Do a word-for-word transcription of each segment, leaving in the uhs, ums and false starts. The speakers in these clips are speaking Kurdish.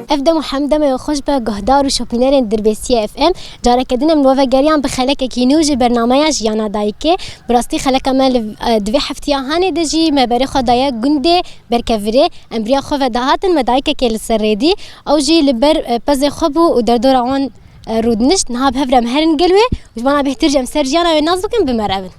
Ev dem û hem demê xweş be guhdar û şopînerên Dirbêsiye F M. Careke din em li we vegeriyan bi xelekekî nû ji bernameya Jiyana Dayikê. Bi rastî xeleka me li, e, di vê heftiya hanê de jî me berê xwe daye gundê Berkevirê. Em bi riya xwe ve dihatin, me dayikekê li ser rê dî. Ew jî li ber, e, pezê xwe bû û derdora wan, e, rûdinişt. Niha bi hev re em herin gel wê û ji bona bêhtir jî em ser jiyana wê nas bikin, bi me re bin.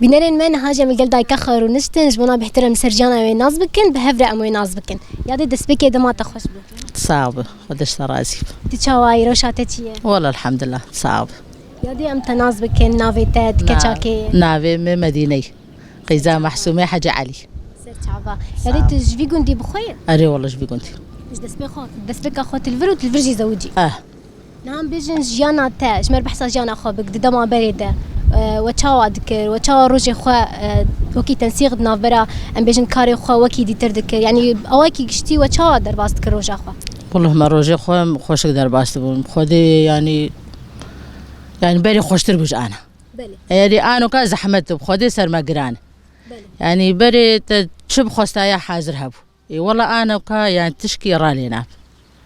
Bînerên me, niha jî em li gel dayika xwe rûniştin, ji bona bêhtir em li ser jiyana wê nas bikin, bi hev re em wê nas bikin. Yadê, destpêkê dema te xweş be. Sax be, Xwedê ji te razî be. Tu çawa yî, rewşa te çi ye? Wela elhamdulillah, sax be. Yadê, em te nas bikin, navê te, tu Na-, keçakê yî? Navê min Medîne ye. Qîza Mehsûmê Hecî Elî. Ser çava. Sax. Yadê, tu ji vî gundî bi xwe yî? Erê, wela ji vî gundî. Ji destpê xwe, destpêka xwe tu li vir û tu li vir jî zewicî? Eh. Niha em bêjin jiyana te, ji me re behsa jiyana xwe bik, di dema berê de, e, we çawa dikir, we çawa rojê xwe, e, wekî tensîq di navbera, em bêjin karê xwe wekî dîtir dikir? Yanî awakî giştî we çawa derbas dikir roja xwe? Wela me rojê xwe xweşik derbas dibûn. Xwedê yanî, yanî berê xweştir bû ji ana. Belê. Erê anoka zehmet dibû, Xwedê ser me giran. Belê. Yanî berê te çi bixwestaya hazir hebû. Ê, wela anoka, yani, tişkî ralê nabe.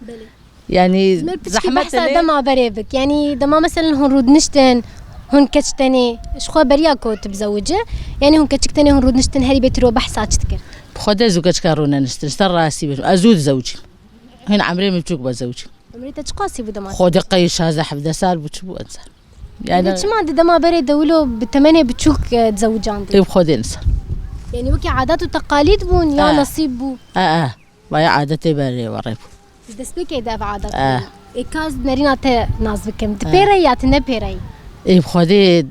Belê. Yani, Ji me piçkî zehmet behsa tene. Dema berê bik. Yani, dema, meselen, hûn rûdiniştin, hûn keç tenê, ji xwe beriya ku tu bizewici, yani, hûn keçik tenê, hûn rûdiniştin, herî bêtir we behsa çi dikir? Bi Xwedê zû keçika rûneniştin, ji te rastî bêjim. Ez zû dizewicîm. Hîn emrê min biçûk be zewicîm. Emrê te çiqasî bû dema? Xwedê qey şazdeh hevdeh sal bû, çi bû enser. Yani Belê, çima di dema berê de wilo bi temenê biçûk, e, dizewicandin? Ê bi Xwedê nisan. Yani wekî adet û teqalîd bûn ya Ha. Nasîb bû? Ha, ha. Vaya adetê berê werê bû. Ji destpêkê de ev adet Ha. bû. Ê ka ez nerîna te nas bikim. Tu Ha. pêre ya tu ne pêre yî? Ê bi Xwedê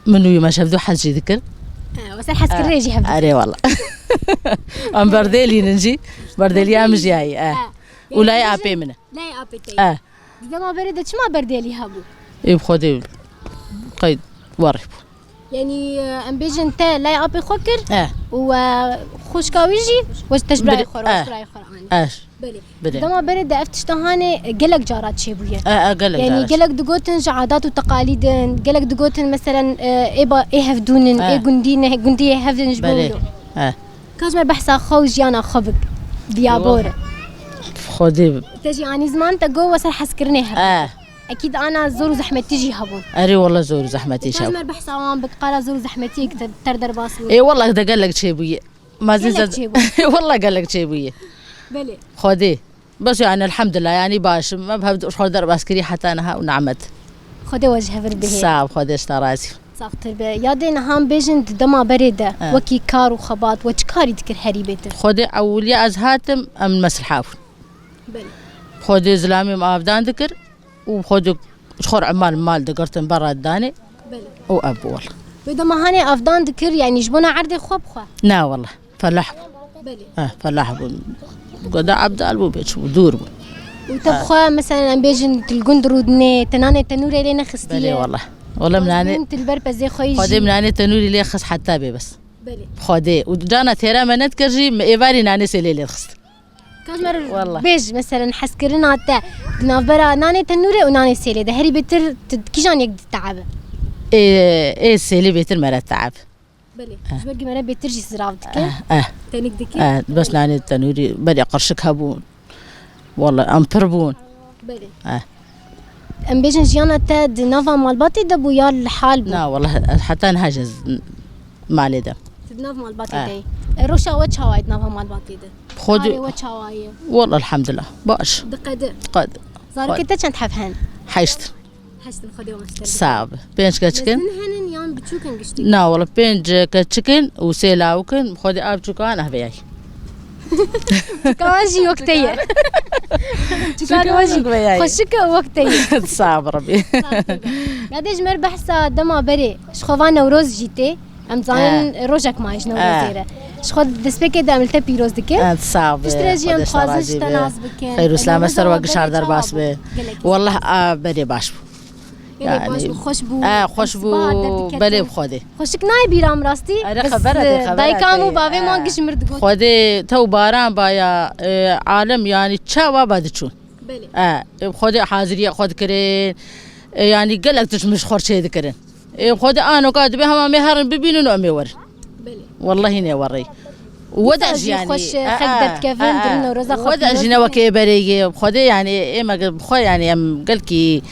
min wî me şevdû hez jî dikir. Ha, we ser hezkirinê jî hev dikir. Erê wala. Em berdêlînin jî. Berdêliya min jî heye. Ha. Û layê apê min e. Layê apê te ye. Eh. Di dema berê de çima berdêlî hebû? Ê bi Xwedê qey werê bû. Yanî, e, em bêjin te layê apê xwe kir Eh. û, e, xwişka wî jî we ji te ji birayê Bire-, xwe re, eh. xwe re anî. Eh. Belê. Bire. Di dema berê de ev tişta hanê, e, gelek cara çêbûye. Eh, eh, gelek Yanî cara. Gelek digotin ji adat û teqalîd in, gelek digotin meselen, e, ê ba-, ê hevdûn in, Eh. ê gundî ne, gundiyê hev in ji bo Belê. wilo. Eh. Ka ji me behsa xwe û jiyana xwe bik. Diyabor e. Xwedê bi. Te jî anî ziman te got we ser hezkirinê hebû. Eh. Ekîd ana zor û zehmetî jî hebûn. Erê wala zor û zehmetî Ka ji hebû. me behsa wan bik, qala zor û zehmetiyê ki te ter derbas bû. Ê wala de gelek çêbûye. Mazî Gelek zed-, çêbû. Wala gelek çêbûye. Belê. Xwedê. Bes yani elhamdulillah yani baş. Me bi hev xwe derbas kirî heta niha û nimet. Xwedê we ji hev re bihê. Sağ ol, Xwedê ji te razî. Saxtir be. Yadê niha em bêjin di dema berê de Ha. wekî kar û xebat we çi karî dikir herî bêtir? Xwedê ewiliya ez hatim em mesliha bûn. Belê. Xwedê zilamê min avdan dikir û xwedê ji xwe re mal mal digirtin bera danê Belê. û ev bû wela. Wê dema hanê avdan dikir, yani ji bona erdê xwe bi xwe? Na wela. Felah bû. Belê. Eh, felah bû. Goda Abdal bû, bê çi bû, dûr bû. Û te bi xwe, meselen, em bêjin, tu li gund rûdinê, te nanê tenûrê lê nexistiye? Belê, wela. Wela min nanê, Xwedê min nanê tenûrê lê xist heta bê bes. Belê. Xwedê. Û cana têra me nedikir jî, me êvarî nanê sêlê lê dixist. Ka ji me re Wela. bêj, meselen, hezkirina te di navbera nanê tenûrê û nanê sêlê de herî bêtir tu kîjan yek diteabe? Ê, ê sêlê bêtir me re teab. Belê. Eh. Ji ber ku me re bêtir jî zirav dike. Eh, eh. Tenik dike. Eh, bes nanê tenûrî berê qirşik hebûn. Wela em pir bûn. Belê. Eh. Em bêjin jiyana te di nava malbatê de bû ya li hal bû? Na, wela heta niha jî ez malê de. Tu di nav malbatê Eh. de yî. E, roşa we çawa ye di nava malbatê de? Xwedê Karê we çawa ye? Wela elhamdulillah. Baş. Diqede. Qed. Zarokê te çend heb hen? Heşt. Heştin Xwedê we ser. Sağ be. Pênc keçik in. Mezin henin yan biçûk in giştî? Na, wela pênc keçik in û sê lawik in. Xwedê a biçûka wan ehveyay. Çika wan jî wek te ye. Çika wan jî wek me ye. Xweşik e û wek te ye. Sağ be Rebî. Yadê ji me re behsa dema berê ji xwe va Newroz jî tê. Em zanin Eh. rojek maye ji Newrozê Eh. re. Ji xwe destpêkê de em li te pîroz dikin. Piştre jî em dixwazin ji te nas bikin. Xeyr û selamet ser we gişar derbas be. Wallah, a, berê baş bû. Gelek baş bû, xweş bû. E, xweş bû, belê bi Xwedê. Xweşik nayê bîra min rastî. Bes, e, dayika min û bavê min giş mir digot. Xwedê te û baran baya, e, alem, yanî çawa ba diçûn. Belê. E, Xwedê haziriya xwe dikirin. E, yanî gelek tişt min ji xwe çê dikirin. E, Xwedê anoka dibe hema me herin bibînin û em ê werin. Belê. Wellahî ne werê. We de jî yanî, xweş, e, xelk e, derdikevin, e, e. Dirin Newroza xwe we de jî ne wekê berê ye. Xwedê yanî ême ge-, bi xwe yanî em gelkî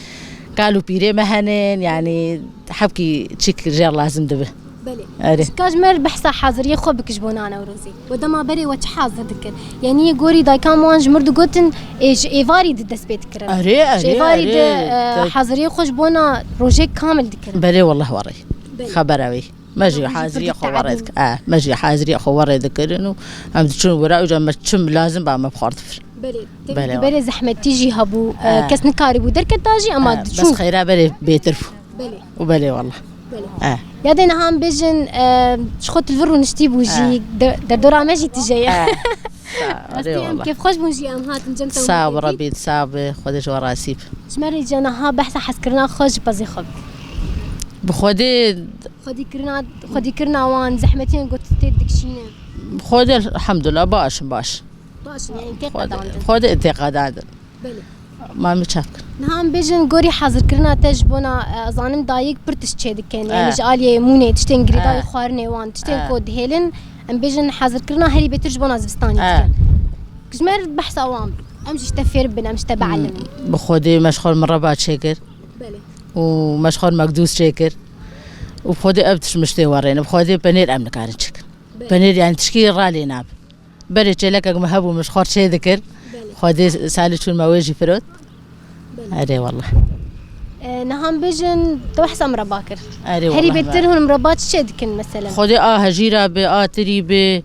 kal û pîrê me henin, yanî hebkî çîk jê lazim dibe. Belê. Erê. Ka ji me re behsa haziriyê xwe bike ji bona Newrozê. We dema berê we çi hazir dikir? Yanî gorî dayika me wan ji mir digotin, ê, ji êvarî di dest pê dikirin. Erê, erê, erê. Ji êvarî di, e, haziriyê xwe ji bona rojê kamil dikirin. Belê, wallah werê. Belê. Xebera wê. Me jî haziriya xwe werê dik-, e, me jî haziriya xwe werê dikirin û em diçûn wira, uca me çi lazim ba me bi xwe re dibir. Belê. Belê, belê, zehmetî jî hebû, e, kes nikaribû derketa jî, ema diçûn. Bes xeyra berê bêtir bû. Belê. Û belê wallah. Belê. E. Ya dê niha em bêjin, e, ji xwe tu li vir rûniştî bû jî, de-, derdora me jî tije ye. E. Rastî em kêfxweş bûn jî em hatin cem te. Sağ ol Rebî, sağ ol. Xwedê ji we razî be. Ji me re jî niha behsa hezkirina xwe ji pezê xwe bike. Bi Xwedê. Xwedîkirina, xwedîkirina wan, zehmetiyên ku tu tê dikişîne. Xwedê elhamdulillah baş in, baş. Baş in, yanî tê qedandin. Xwedê tê qedandin. Belê. Ma min çav kir. Niha em bêjin gorî hazirkirina te ji bona, e, zanim dayik pir tişt çê dikin. Yanî ji aliyê mûnê, tiştên girêdayî xwarinê wan, tiştên ku dihêlin, em bêjin hazirkirina herî bêtir ji bona zivistanê dikin. Ji me re behsa wan bike. Em jî ji te fêr bibin, em ji te bielimin. Bi Xwedê me ji xwe re mireba çêkir. Belê. Û me ji xwe re mekdûs çêkir. Û bi Xwedê ev tişt miştê werê ne. Bi Xwedê penêr em nikarin çêkin. Belê. Penêr yanî tişkî ralê nabe. Berê çêlekek me hebû, min ji xwe re çê dikir. Belê. Xwedê salê çûn me wê jî firot. Belê. Erê wallah. E, niha em bêjin, tu behsa mireba kir. Erê wallah. Herî bêtir hûn mireba çi çê dikin mesela? Xwedê a hejîra be, a tirî be,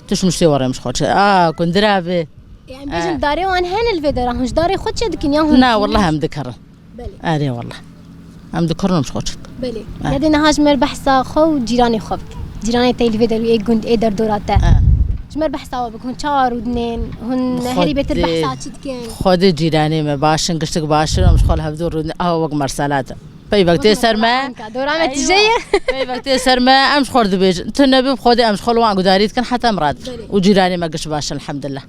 tişt miştê werê min ji xwe re çê. A kundira be. E, em bêjin darê wan hene li vê dera, hûn ji darê xwe çê dikin ya hûn? Na, wallah em dikerin. Belê. Erê wallah. Em dikerin ji xwe çik. Belê. Eh. Ya dê niha ji me re behsa xwe û cîranê xwe bike. Cîranê te yê li vê derû, ê gund, ê derdora te. Eh. Ji me re behsa we bike. Hûn çawa rûdinên? Hûn herî bêtir behsa çi dikin? Xwedê cîranê me baş in, giştik baş in, em ji xwe li hevdû rûdin. Aha wek mersela te. Peyvek tê ser me. Dora me tije ye. Peyvek tê ser me, em ji xwe re dibêjin. Tu nebi bi Xwedê em ji xwe li wan gudarî dikin heta em radibin. Belê. Û cîranê me giş baş in, elhamdulillah.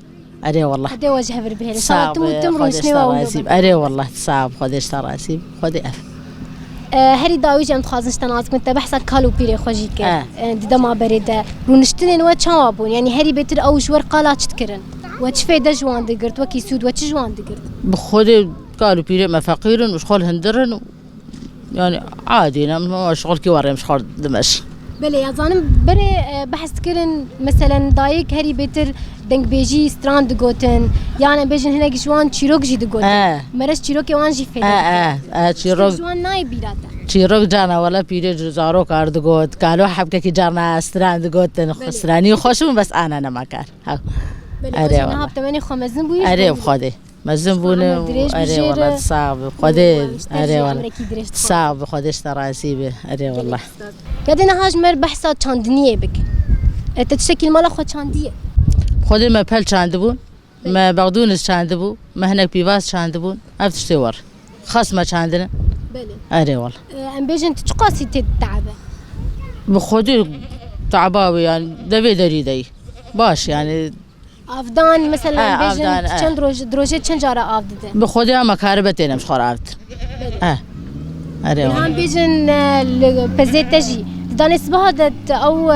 Erê wallah. Xwedê we ji hev re bihêle. Sağ be, Xwedê ji te razî be. Erê wallah, sağ be, Xwedê ji te razî be. Xwedê ev. E, herî dawî jî em dixwazin ji te nas bikin, te behsa kal û pîrê xwe jî kir. E. E, di dema berê de rûniştinên we çawa bûn? Yanî herî bêtir ew ji we re qala çi dikirin? We çi fêde ji wan digirt? Wekî sûd we çi ji wan digirt? Bi Xwedê kal û pîrê me feqîr in û ji xwe li hundir in û Yanî adî ne, em şixulkî werê em ji xwe dimeşin. Belê, ya zanim berê, e, behs dikirin, meselen dayik herî bêtir dengbêjî stran digotin, yan em bêjin hinek ji wan çîrok jî digotin. He. Mere ji çîrokê wan jî fêde dikin. He, he, he, çîrok. Ji wan nayê bîra te. Çîrok carna wele pîrê ji zarok ar digot, kalo hebkekî carna stran digotin. Belê. Stranî xweş bûn, bes ana nema kar. Ha. Belê, erê, niha bi temenê xwe mezin bûyî. Erê, bi Xwedê. Mezin bûne û erê wele, sax bi Xwedê, erê wele. Sax bi Xwedê, ji te razî be, erê wele. Ya dê niha ji me re behsa çandiniyê bike. E, te tiştekî li mala xwe çandiye? Xwedê me pel çandibûn, me bexdûnis çandibû, me hinek pîvaz çandibûn, ev tiştê war. Xas me çandine. Belê. Erê wele. E, em bêjin tu çiqasî tê te'ebe? Bi Xwedê te'eba wê, yanî devê derî deyî. Baş, yanî Avdan, mesela, em bêjin, çend roj, di rojê çend cara av dide? Bi Xwedê ama karibe têne ji xwe re av didin. Belê. He. Erê. Em bêjin, e, li pezê te jî. Di danê sibaha de, ew,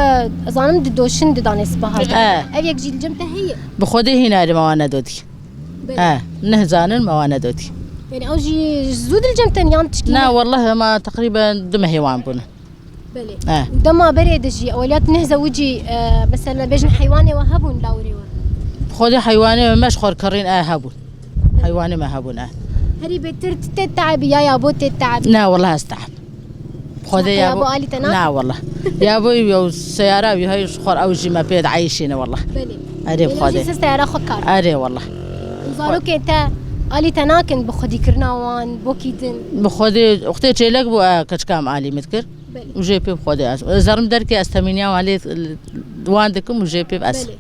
e, zanim di doşin di danê sibaha de. He. Ev yek jî li cem te heye? Bi Xwedê hîna erê me wan nedotî. Belê. He. Neh zanin me wan nedotî. Yanî ew jî zû di li cem te yan tişkî? Na, wallah, ema teqrîben du mehê wan bûne. Belê. He. Û dema berê de jî, eweliyat neh zewicî, e, mesela bêjin heywanê we hebûn lawirê we? Xwedê heywanê me, me ji xwe re kirîn, e, hebûn. Heywanê me hebûn, e. Herî bêtir tu tê te'ebî ya yabo tê te'ebî? Na, wallah ez te'eb. Xwedê yabo alî te nakin? Na, wallah. Yabo ew seyara wî heye ji xwe re, ew jî me pê dieyşîne, wallah. Belê. Erê, bi Xwedê. Yanî jî seyara xwe kar. Erê, wallah. Û zarokên te alî te nakin bi xwedîkirina wan, bokî din? Bi Xwedê, wextê çêlek bû, e, keçika em alî min dikir. Belê. Û jê pê bi Xwedê ez. Ez herim derkê, ez temîniya wan lê, Wan dikim û jê pê ez. Belê.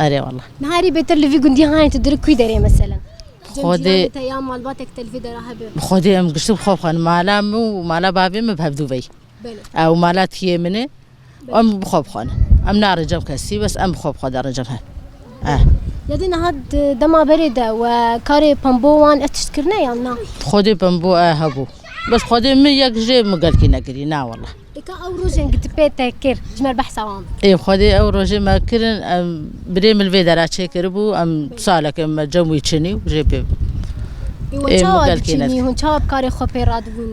Erê wallah. Niha herî bêtir li vî gundî hanê tu dirik kû derê meselen? Xwedê. Cem cîranê te ya malbatek te li vê dera hebe? Xwedê em giştî bi xwe bixwin. Mala min û mala bavê min bi hevdû vey. Belê. Ew mala tiyê min e. Belê. Em bi xwe bixwin. Em narêcem kesî, bes em bi xwe bi xwe derêcem he. Eh. Ya dê niha d-, dema berê de we karê pembo wan e tişt kirine yan na? Xwedê pembo e hebû. Bes Xwedê min yek jê min gelkî nekirî, na wallah. Êka ew rojên ku tu pê te kir, ji me re behsa wan bike. Ê, Xwedê ew rojê me kirin, em, birê min li vê dera çêkiribû, em saleke me cem wî çinî û jê pê. Ê, we çawa diçinî, hûn çawa bi karê xwe pê radibûn?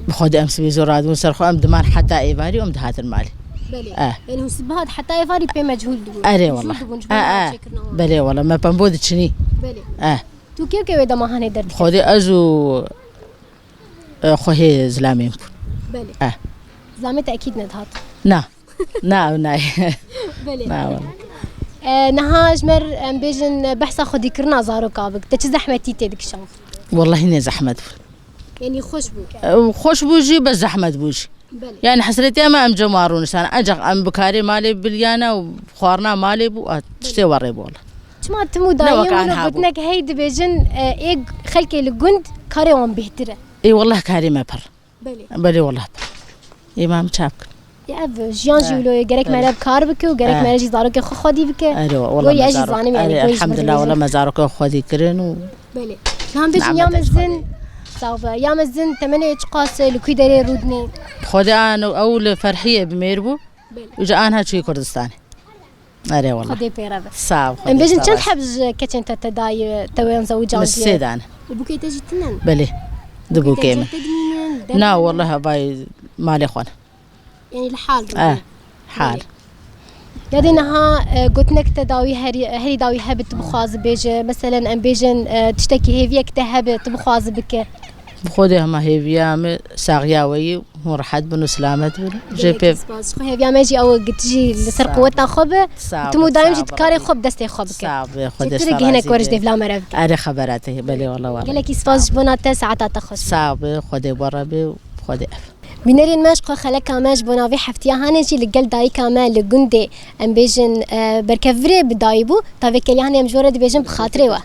Bi Xwedê em sibê zor radibûn ser xwe, em diman heta êvarî û em dihatin malê. Belê. Eh. Yanî hûn sibeha heta êvarî pê mechûl dibûn. Erê wallah. Mechûl dibûn, ji bo çêkirina wan. Belê wallah, me pembo diçinî. Belê. Eh. Tu kê û kê wê dema hanê derdikevî? Xwedê ez û E, xwehê zilamê min bûn. Belê. E. Zilamê te ekîd nedihat. Na. Na, ew nayê. Belê. Na, wala. E, niha ji me re, em bêjin, behsa xwedîkirina zaroka bik. Te çi zehmetî tê dikişand? Wallahî ne zehmet bû. Yanî xweş bû? E, xweş bû jî, bes zehmet bû jî. Belê. Yani hesretiya me em cem wan rûniştane. Ancak em bi karê malê biliyane û xwarina malê bû, a, tiştê werê bû wala. Çima tim û dayê min gotinek hey dibêjin, e, ê xelkê li gund karê wan bêhtir e. Ê wallah karê me pir. Belê. Belê wallah pir. Ê ma em çap kin. Ya ev jiyan jî wilo ye, gerek me re bi kar bike û gerek me re jî zarokê xwe xwedî bike. Erê wallah. Goy ez jî zanim yani. Erê, goy ji me elhamdulillah, dibêjin. Wallah me zarokê xwe xwedî kirin û. Belê. Niha bêjin ya mezin, sax be. Ya mezin temenê çiqas e, li kû derê rûdinê? Xwedê an ew li Ferhiyê bi mêr bû. Belê. Û ji anha çûyî Kurdistanê. Erê wallah. Xwedê pê re be. Sağ ol, Xwedê. Em bêjin çend heb ji keçên te tedayî te wê zewicandî? Min sê dane. Û bûkê te jî tinen? Belê. Du bûkê min. Te dimînin? Na, wallah, vay malê xwe ne. Yanî li hal rûdin. Eh, hal. Belê. Ya dê niha, e, gotinek te dawî herî, herî dawî hebe tu bixwazi bêje. Meselen em bêjin, e, tiştekî hêviyek te hebe tu bixwazi bike. Bi Xwedê hema hêviya min saxiya we yî, hûn rehet bin û selamet bin. Jê pê. Gelekî spas. Ji xwe hêviya me jî ew e, tu jî li ser quweta xwe be. Sağ ol. Tim û daîm jî tu karê xwe bi destê xwe bike. Sağ ol, Xwedê. Çi tu re gihinek we ji dêvla me re bike. Erê xebera te, belê wala wala. Gelekî spas ji bona te, saeta te xweş. Sağ ol, Xwedê we re be û Xwedê ev. Bînerên me ji xwe xeleka me ji bona vê heftiya hanê jî li gel dayika me li gundê, em bêjin, e, Berkevirê bi dayî bû, tavêkeliya hanê em ji we re dibêjin bi xatirê we.